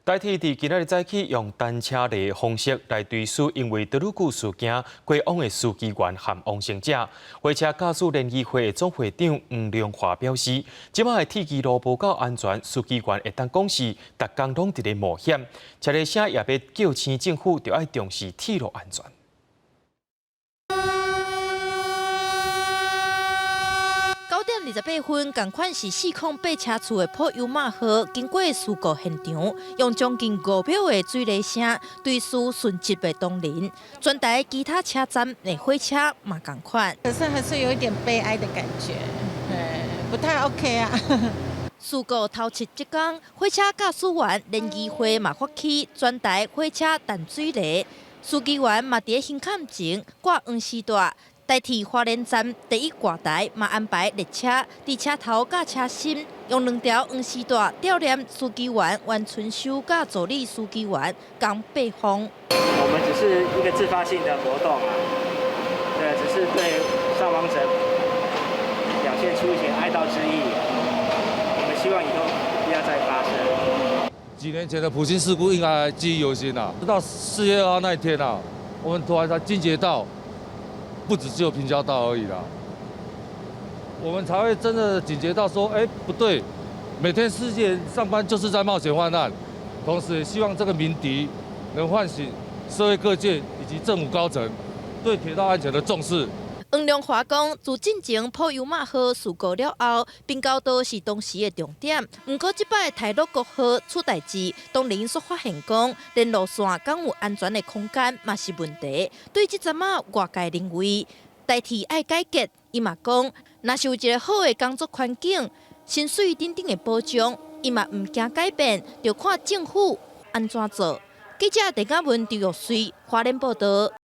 台鐵佇今仔日早起用單車犁的方式來追思因為多魯固事件過往的司機員和往生者。火車駕駛聯誼會的總會長黃良華表示，這擺的鐵支路無夠安全，司機員會當講是逐工攏佇咧冒險。車螺聲也欲叫醒政府，著愛重視鐵路安全。 9點28分，仝款是408車次的普悠瑪號經過事故現場，用將近5秒的水螺聲追思殉職的同仁。全台其他車站的火車嘛仝款。可是還是有一點悲哀的感覺，不太 OK 啊。事故頭七這工，火車駕駛員聯誼會嘛發起全台火車彈水螺，司機員嘛佇紅崁前掛黃絲帶。台鐵花蓮站第一掛台嘛安排列車佇車頭佮車身，用兩條黃絲帶悼念司機員袁春修佮助理司機員江伯峰。我們只是一個自發性的活動啊，對，只是對傷亡者表現出一些哀悼之意。我們希望以後不要再發生。幾年前的埔心事故應該記憶猶新啊，直到4月2號那一天啊，我們突然才驚覺到。不只只有平交道而已啦，我們才會真的警覺到說，哎，不對，每天司機上班就是在冒險患難，同時也希望這個鳴笛能喚醒社會各界以及政府高層對鐵道安全的重視。黃良華講，自進前普悠瑪號事故了後，平交道是當時的重點。毋過這擺太魯閣號出代誌，當然煞發現講，連路線敢有安全的空間嘛是問題。對這陣仔外界認為台鐵愛改革，伊嘛講，若是有一個好的工作環境、薪水等等的保障，伊嘛毋驚改變，就看政府按怎做。記者鄭嘉文、張玉穗，花蓮報導。